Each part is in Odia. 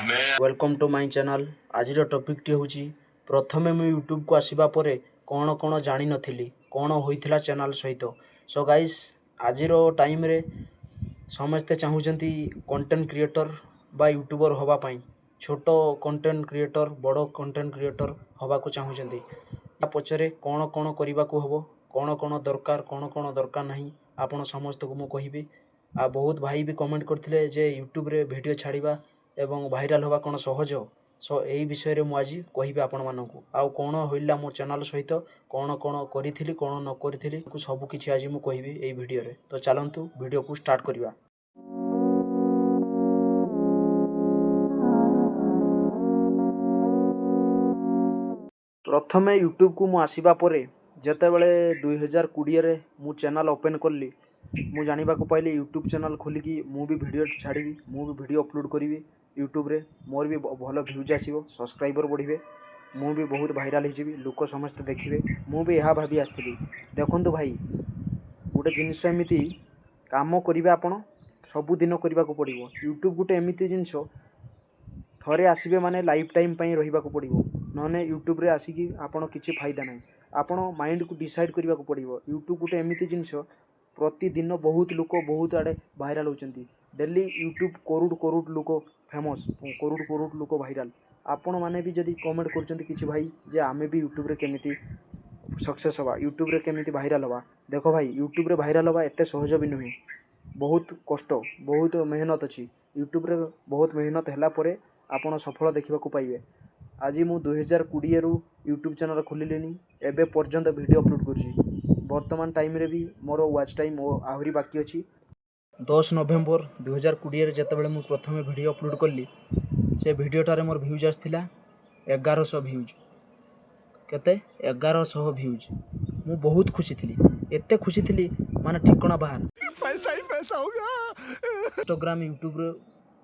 Welcome to my channel. ଆଜିର ଟପିକ୍ଟି ହେଉଛି, ପ୍ରଥମେ ମୁଁ ୟୁଟ୍ୟୁବକୁ ଆସିବା ପରେ କ'ଣ କ'ଣ ଜାଣିନଥିଲି, କ'ଣ ହୋଇଥିଲା ଚ୍ୟାନେଲ୍ ସହିତ। ସୋ ଗାଇସ୍, ଆଜିର ଟାଇମ୍ରେ ସମସ୍ତେ ଚାହୁଁଛନ୍ତି କଣ୍ଟେଣ୍ଟ କ୍ରିଏଟର୍ ବା ୟୁଟ୍ୟୁବର୍ ହେବା ପାଇଁ। ଛୋଟ କଣ୍ଟେଣ୍ଟ କ୍ରିଏଟର୍, ବଡ଼ କଣ୍ଟେଣ୍ଟ କ୍ରିଏଟର୍ ହେବାକୁ ଚାହୁଁଛନ୍ତି। ତା ପଛରେ କ'ଣ କ'ଣ କରିବାକୁ ହେବ, କ'ଣ କ'ଣ ଦରକାର, କ'ଣ କ'ଣ ଦରକାର ନାହିଁ, ଆପଣ ସମସ୍ତଙ୍କୁ ମୁଁ କହିବି। ଆଉ ବହୁତ ଭାଇ ବି କମେଣ୍ଟ କରିଥିଲେ ଯେ ୟୁଟ୍ୟୁବରେ ଭିଡ଼ିଓ ଛାଡ଼ିବା ଏବଂ ଭାଇରାଲ୍ ହେବା କ'ଣ ସହଜ? ସୋ ଏଇ ବିଷୟରେ ମୁଁ ଆଜି କହିବି ଆପଣମାନଙ୍କୁ। ଆଉ କ'ଣ ହୋଇଲା ମୋ ଚ୍ୟାନେଲ୍ ସହିତ, କ'ଣ କ'ଣ କରିଥିଲି, କ'ଣ ନ କରିଥିଲି, ସବୁ କିଛି ଆଜି ମୁଁ କହିବି ଏଇ ଭିଡ଼ିଓରେ। ତ ଚାଲନ୍ତୁ, ଭିଡ଼ିଓକୁ ଷ୍ଟାର୍ଟ କରିବା। ପ୍ରଥମେ ୟୁଟ୍ୟୁବକୁ ମୁଁ ଆସିବା ପରେ, ଯେତେବେଳେ 2020ରେ ମୁଁ ଚ୍ୟାନେଲ୍ ଓପେନ୍ କଲି, ମୁଁ ଜାଣିବାକୁ ପାଇଲି ୟୁଟ୍ୟୁବ୍ ଚ୍ୟାନେଲ୍ ଖୋଲିକି ମୁଁ ବି ଭିଡ଼ିଓ ଛାଡ଼ିବି, ମୁଁ ବି ଭିଡ଼ିଓ ଅପଲୋଡ଼୍ କରିବି ୟୁଟ୍ୟୁବରେ, ମୋର ବି ଭଲ ଭ୍ୟୁଜ୍ ଆସିବ, ସବସ୍କ୍ରାଇବର୍ ବଢ଼ିବେ, ମୁଁ ବି ବହୁତ ଭାଇରାଲ୍ ହେଇଯିବି, ଲୋକ ସମସ୍ତେ ଦେଖିବେ। ମୁଁ ବି ଏହା ଭାବି ଆସିଥିଲି। ଦେଖନ୍ତୁ ଭାଇ, ଗୋଟେ ଜିନିଷ ଏମିତି କାମ କରିବେ ଆପଣ, ସବୁଦିନ କରିବାକୁ ପଡ଼ିବ। ୟୁଟ୍ୟୁବ୍ ଗୋଟେ ଏମିତି ଜିନିଷ, ଥରେ ଆସିବେ ମାନେ ଲାଇଫ୍ ଟାଇମ୍ ପାଇଁ ରହିବାକୁ ପଡ଼ିବ। ନହେଲେ ୟୁଟ୍ୟୁବରେ ଆସିକି ଆପଣ କିଛି ଫାଇଦା ନାହିଁ। ଆପଣ ମାଇଣ୍ଡକୁ ଡିସାଇଡ଼୍ କରିବାକୁ ପଡ଼ିବ। ୟୁଟ୍ୟୁବ୍ ଗୋଟେ ଏମିତି ଜିନିଷ, ପ୍ରତିଦିନ ବହୁତ ଲୋକ ବହୁତ ଆଡ଼େ ଭାଇରାଲ୍ ହେଉଛନ୍ତି। ଡେଲି ୟୁଟ୍ୟୁବ୍ କରୋଡ଼ କରୋଡ଼ ଲୋକ ଫେମସ୍, କରୋଡ଼ କରୋଡ଼ ଲୋକ ଭାଇରାଲ୍। ଆପଣମାନେ ବି ଯଦି କମେଣ୍ଟ କରୁଛନ୍ତି କିଛି ଭାଇ ଯେ ଆମେ ବି ୟୁଟ୍ୟୁବରେ କେମିତି ସକ୍ସେସ୍ ହେବା, ୟୁଟ୍ୟୁବରେ କେମିତି ଭାଇରାଲ୍ ହେବା। ଦେଖ ଭାଇ, ୟୁଟ୍ୟୁବରେ ଭାଇରାଲ୍ ହେବା ଏତେ ସହଜ ବି ନୁହେଁ। ବହୁତ କଷ୍ଟ, ବହୁତ ମେହନତ ଅଛି ୟୁଟ୍ୟୁବରେ। ବହୁତ ମେହନତ ହେଲା ପରେ ଆପଣ ସଫଳ ଦେଖିବାକୁ ପାଇବେ। ଆଜି ମୁଁ 2020ରୁ ୟୁଟ୍ୟୁବ୍ ଚ୍ୟାନେଲ୍ ଖୋଲିଲିଣି, ଏବେ ପର୍ଯ୍ୟନ୍ତ ଭିଡ଼ିଓ ଅପଲୋଡ଼୍ କରୁଛି। ବର୍ତ୍ତମାନ ଟାଇମ୍ରେ ବି ମୋର ୱାଚ୍ ଟାଇମ୍ ଆହୁରି ବାକି ଅଛି। 10 ନଭେମ୍ବର 2020ରେ ଯେତେବେଳେ ମୁଁ ପ୍ରଥମେ ଭିଡ଼ିଓ ଅପଲୋଡ଼୍ କଲି, ସେ ଭିଡ଼ିଓଟାରେ ମୋର ଭ୍ୟୁଜ୍ ଆସିଥିଲା 1100 ଭ୍ୟୁଜ୍। କେତେ? 1100 ଭ୍ୟୁଜ୍। ମୁଁ ବହୁତ ଖୁସି ଥିଲି, ଏତେ ଖୁସି ଥିଲି ମାନେ ଠିକଣା ବାହାର। पैसा ही पैसा होगा। ଇନଷ୍ଟାଗ୍ରାମ, ୟୁଟ୍ୟୁବରେ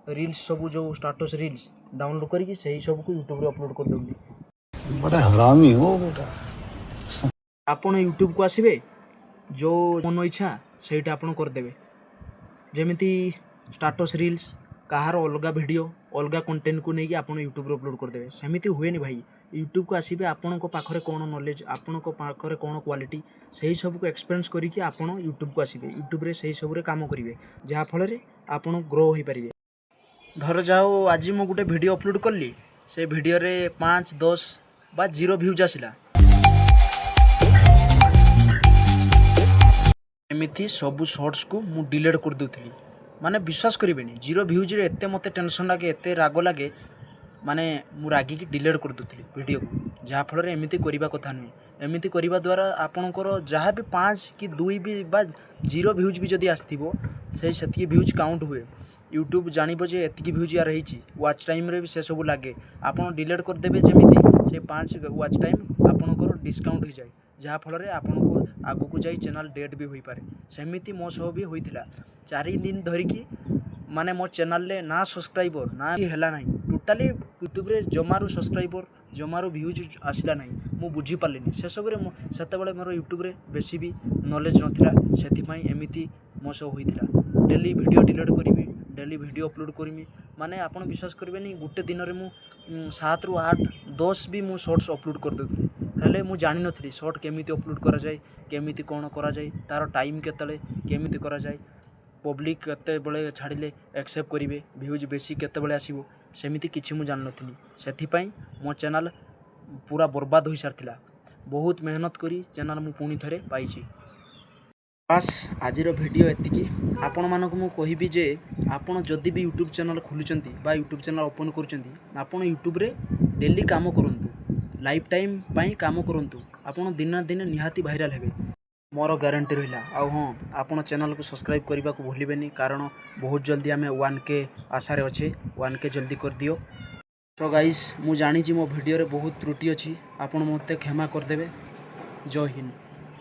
ରିଲ୍ସ ସବୁ, ଯେଉଁ ଷ୍ଟାଟସ୍ ରିଲ୍ସ ଡାଉନଲୋଡ଼୍ କରିକି ସେଇ ସବୁକୁ ୟୁଟ୍ୟୁବରେ ଅପଲୋଡ଼୍ କରିଦେଉଲି। बड़ा हरामी हो बेटा। ଆପଣ ୟୁଟ୍ୟୁବକୁ ଆସିବେ, ଯେଉଁ ମନ ଇଚ୍ଛା ସେଇଟା ଆପଣ କରିଦେବେ। ଯେମିତି ଷ୍ଟାଟସ୍ ରିଲ୍ସ, କାହାର ଅଲଗା ଭିଡ଼ିଓ, ଅଲଗା କଣ୍ଟେଣ୍ଟକୁ ନେଇକି ଆପଣ ୟୁଟ୍ୟୁବରେ ଅପଲୋଡ଼୍ କରିଦେବେ, ସେମିତି ହୁଏନି ଭାଇ। ୟୁଟ୍ୟୁବକୁ ଆସିବେ, ଆପଣଙ୍କ ପାଖରେ କ'ଣ ନଲେଜ୍, ଆପଣଙ୍କ ପାଖରେ କ'ଣ କ୍ୱାଲିଟି, ସେଇ ସବୁକୁ ଏକ୍ସପିରିଏନ୍ସ କରିକି ଆପଣ ୟୁଟ୍ୟୁବକୁ ଆସିବେ। ୟୁଟ୍ୟୁବରେ ସେଇ ସବୁରେ କାମ କରିବେ, ଯାହାଫଳରେ ଆପଣ ଗ୍ରୋ ହୋଇପାରିବେ। ଧର ଯାଉ ଆଜି ମୁଁ ଗୋଟେ ଭିଡ଼ିଓ ଅପଲୋଡ଼୍ କଲି, ସେ ଭିଡ଼ିଓରେ 5, 10 ବା 0 ଭ୍ୟୁଜ୍ ଆସିଲା। ଏମିତି ସବୁ ସର୍ଟସକୁ ମୁଁ ଡିଲିଟ୍ କରିଦେଉଥିଲି। ମାନେ ବିଶ୍ୱାସ କରିବେନି, 0 ଭ୍ୟୁଜ୍ରେ ଏତେ ମୋତେ ଟେନସନ୍ ଲାଗେ, ଏତେ ରାଗ ଲାଗେ, ମାନେ ମୁଁ ରାଗିକି ଡିଲିଟ୍ କରିଦେଉଥିଲି ଭିଡ଼ିଓକୁ। ଯାହାଫଳରେ ଏମିତି କରିବା କଥା ନୁହେଁ। ଏମିତି କରିବା ଦ୍ୱାରା ଆପଣଙ୍କର ଯାହା ବି 5 କି 2 ବି ବା 0 ଭ୍ୟୁଜ୍ ବି ଯଦି ଆସିଥିବ, ସେଇ ସେତିକି ଭ୍ୟୁଜ୍ କାଉଣ୍ଟ ହୁଏ। ୟୁଟ୍ୟୁବ୍ ଜାଣିବ ଯେ ଏତିକି ଭ୍ୟୁଜ୍ ୟାର ହେଇଛି। ୱାଚ୍ ଟାଇମ୍ରେ ବି ସେସବୁ ଲାଗେ। ଆପଣ ଡିଲିଟ୍ କରିଦେବେ ଯେମିତି, ସେ 5 ୱାଚ୍ ଟାଇମ୍ ଆପଣଙ୍କର ଡିସକାଉଣ୍ଟ ହେଇଯାଏ, ଯାହାଫଳରେ ଆପଣଙ୍କୁ ଆଗକୁ ଯାଇ ଚ୍ୟାନେଲ୍ ଡେଡ଼୍ ବି ହୋଇପାରେ। ସେମିତି ମୋ ସହ ବି ହୋଇଥିଲା। 4 ଦିନ ଧରିକି ମାନେ ମୋ ଚ୍ୟାନେଲ୍ରେ ନା ସବସ୍କ୍ରାଇବର୍ ନା ହେଲା ନାହିଁ। ଟୋଟାଲି ୟୁଟ୍ୟୁବରେ ଜମାରୁ ସବସ୍କ୍ରାଇବର୍, ଜମାରୁ ଭ୍ୟୁଜ୍ ଆସିଲା ନାହିଁ। ମୁଁ ବୁଝିପାରିଲିନି ସେସବୁରେ। ମୁଁ ସେତେବେଳେ ମୋର ୟୁଟ୍ୟୁବରେ ବେଶୀ ବି ନଲେଜ୍ ନଥିଲା, ସେଥିପାଇଁ ଏମିତି ମୋ ସହ ହୋଇଥିଲା। ଡେଲି ଭିଡ଼ିଓ ଡିଲିଟ୍ କରିବି, ଡେଲି ଭିଡ଼ିଓ ଅପଲୋଡ଼୍ କରିବି, ମାନେ ଆପଣ ବିଶ୍ୱାସ କରିବେନି, ଗୋଟେ ଦିନରେ ମୁଁ 7ରୁ 8, 10 ବି ମୁଁ ସର୍ଟସ୍ ଅପଲୋଡ଼୍ କରିଦେଉଥିଲି। ହେଲେ ମୁଁ ଜାଣିନଥିଲି ସର୍ଟ କେମିତି ଅପଲୋଡ଼୍ କରାଯାଏ, କେମିତି କ'ଣ କରାଯାଏ, ତା'ର ଟାଇମ୍ କେତେବେଳେ କେମିତି କରାଯାଏ, ପବ୍ଲିକ୍ କେତେବେଳେ ଛାଡ଼ିଲେ ଆକ୍ସେପ୍ଟ କରିବେ, ଭ୍ୟୁଜ୍ ବେଶୀ କେତେବେଳେ ଆସିବ, ସେମିତି କିଛି ମୁଁ ଜାଣିନଥିଲି। ସେଥିପାଇଁ ମୋ ଚ୍ୟାନେଲ୍ ପୁରା ବର୍ବାଦ ହୋଇସାରିଥିଲା। ବହୁତ ମେହନତ କରି ଚ୍ୟାନେଲ୍ ମୁଁ ପୁଣି ଥରେ ପାଇଛି। ବାସ୍, ଆଜିର ଭିଡ଼ିଓ ଏତିକି। ଆପଣମାନଙ୍କୁ ମୁଁ କହିବି ଯେ ଆପଣ ଯଦି ବି ୟୁଟ୍ୟୁବ୍ ଚ୍ୟାନେଲ୍ ଖୋଲୁଛନ୍ତି ବା ୟୁଟ୍ୟୁବ୍ ଚ୍ୟାନେଲ୍ ଓପନ୍ କରୁଛନ୍ତି, ଆପଣ ୟୁଟ୍ୟୁବରେ ଡେଲି କାମ କରନ୍ତୁ, ଲାଇଫ୍ ଟାଇମ୍ ପାଇଁ କାମ କରନ୍ତୁ। ଆପଣ ଦିନେ ନା ଦିନେ ନିହାତି ଭାଇରାଲ୍ ହେବେ, ମୋର ଗ୍ୟାରେଣ୍ଟି ରହିଲା। ଆଉ ହଁ, ଆପଣ ଚ୍ୟାନେଲ୍କୁ ସବସ୍କ୍ରାଇବ୍ କରିବାକୁ ଭୁଲିବେନି, କାରଣ ବହୁତ ଜଲ୍ଦି ଆମେ 1K ଆଶାରେ ଅଛେ। 1K ଜଲ୍ଦି କରିଦିଅ। ତ ଗାଇସ୍, ମୁଁ ଜାଣିଛି ମୋ ଭିଡ଼ିଓରେ ବହୁତ ତ୍ରୁଟି ଅଛି, ଆପଣ ମୋତେ କ୍ଷମା କରିଦେବେ। ଜୟ ହିନ୍ଦ।